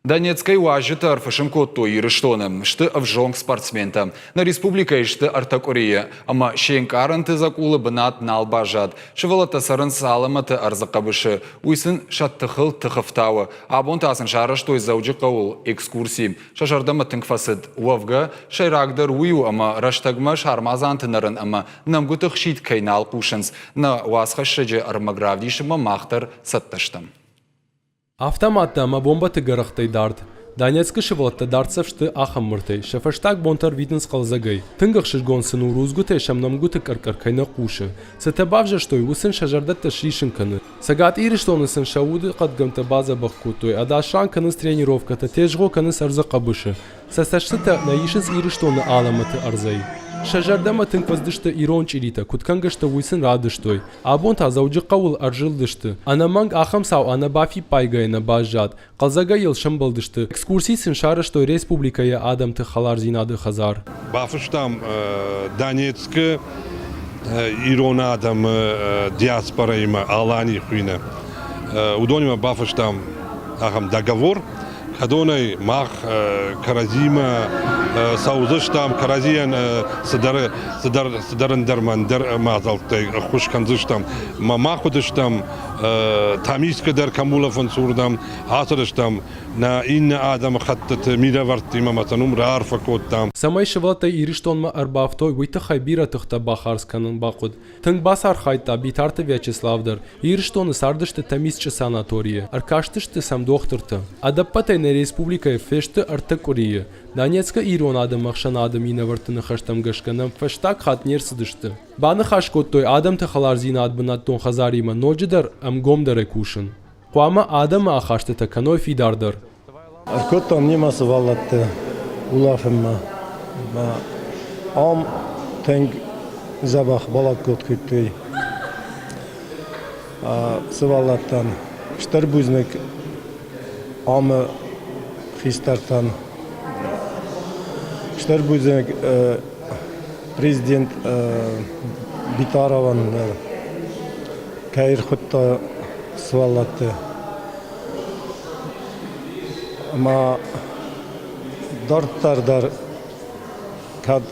Донецкӕй уазджытӕ ӕрфысым кодтой Ирыстоны. Сты ӕвзонг спортсментӕ. Нӕ республикӕйы сты ӕртӕ къуырийы, ӕмӕ се нкъарӕнты дзӕкъулы бынат нал баззад. Сывӕллӕттӕ цӕрынц алӕмӕты ӕрдзы хъӕбысы. Уый сын сӕ тыхыл тых ӕфтауы. Абон та сын сарӕзтой Дзӕуджыхъӕуыл экскурси. Сӕ зӕрдӕмӕ тынг фӕцыд. Уӕвгӕ, сӕйрагдӕр уый у, ӕмӕ рӕстӕгмӕ сармадзанты нӕрын ӕмӕ нӕмгуыты хситт кӕй нал хъусынц. Нӕ уацхӕссӕджы ӕрмӕг равдисынмӕ мах дӕр цӕттӕ стӕм. Автоматтӕ ӕмӕ бомбӕты гӕрӕхтӕй дард. Донецкы сывӕллӕттӕ дӕрддзӕф сты ахӕм мыртӕй, сӕ фӕстаг бонтӕ ӕрвитынц хъӕлдзӕгӕй. Тынг ӕхсызгон сын у, рудзгуытӕй сӕм нӕмгуыты къӕр-къӕр кӕй нӕ хъусы. Цытӕ бавзӕрстой, уый сын сӕ зӕрдӕтӕ срисын кӕны. Цӕгат Ирыстоны сын сӕ уды хъӕдгӕмттӕ бадзӕбӕх кодтой, ӕдас ран кӕнынц тренировкӕтӕ, тезгъо кӕнынц ӕрдзы хъӕбысы. Сӕ цӕстытӕ нӕ исынц Ирыстоны алӕмӕты ӕрдзӕй. Сӕ зӕрдӕмӕ тынг фӕцыдысты ирон чъиритӕ, куыд кӕнгӕ сты, уый сын равдыстой. Абон та Дзӕуджыхъӕуыл ӕрзылдысты. Ӕнӕмӕнг ахӕм цау ӕнӕбафиппайгӕйӕ нӕ баззад. Хъӕлдзӕгӕй йыл сӕмбӕлдысты. Экскурси сын сарӕзтой республикӕйы адӕмты хӕлардзинады хӕдзар. Бафыстам Донецкы ирон адӕмы диаспорӕимӕ Алани хуины. Уыдонимӕ бафыстам ахӕм договор, кӕдонӕй мах кӕрӕдзимӕ цӕудзыстӕм, кӕрӕдзийӕн цыдӕр, цыдӕр, цыдӕр ӕндӕр ӕндӕр мадзӕлттӕй ӕххуыс кӕндзыстӕм. Мӕ мах уыдыстӕм Тамискы дӕр кӕм улӕфынц, уырдӕм ацыдыстӕм нӕ иннӕ адӕмыхӕттыты минӕвӕрттимӕ ӕмӕ сын уым раарфӕ кодтам. Цӕмӕй сывӕллӕттӕ Ирыстонмӕ ӕрбафтой, уый тыххӕй бирӕ тыхтӕ бахардз кӕнын бахъуыд. Тынг бацархайдта Битарты Вячеслав дӕр. Ирыстоны цардысты Тӕмисчъы санаторийы, ӕркастысты сӕм дохтыртӕ. Ӕдӕппӕтӕй нӕ республикӕйы фесты ӕртӕ къуырийы. Донецкы ирон адӕмы ӕхсӕнады минӕвӕртты ныхӕстӕм гӕсгӕ нӕм фӕстаг хатт не рцыдысты. Баныхас кодтой адӕмты хӕлардзинад бынӕттон хӕдзаримӕ ноджыдӕр ӕмгомдӕрӕй кусын. Хъуамӕ адӕмы ахастытӕ кӕной фидардӕр. Ӕркодтам немӕ сывӕллӕтты улӕфынмӕ. Ам тынг дзӕбӕх балӕггад кодтой сывӕллӕттӕн. Стыр бузныг амы хистӕртӕн. Стыр бузныг президент Битаровӕн дӕр, кӕй ӕрхуыдта сывӕллӕтты. Ӕмӕ дарддӕр дӕр кӕд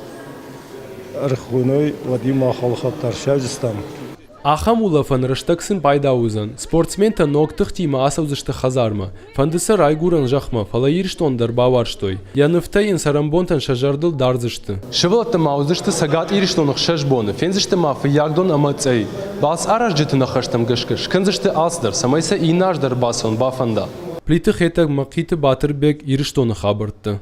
ӕрхоной, уӕд-иу мах алыхатт дӕр ссӕудзыстӕм. Ахӕм улӕфӕн рӕстӕг сын пайда уыдзӕн. Спортсментӕ ног тыхтимӕ ацӕудзысты хӕдзармӕ. Фӕнды сӕ райгуырӕн зӕхмӕ, фӕлӕ Ирыстон дӕр бауарзтой. Йӕ нывтӕ йын цӕрӕнбонтӕн сӕ зӕрдыл дардзысты. Сывӕллӕттӕ ма уыдзысты Цӕгат Ирыстоны хсӕз боны, фендзысты ма Фыййагдон ӕмӕ Цъӕй. Балц аразджыты ныхӕстӕм гӕсгӕ скӕндзысты алцыдӕр, цӕмӕй сӕ иннӕ аз дӕр бацӕуын бафӕнда. Плиты Хетӕг, Мӕхъиты Батырбег, Ирыстоны хабӕртты.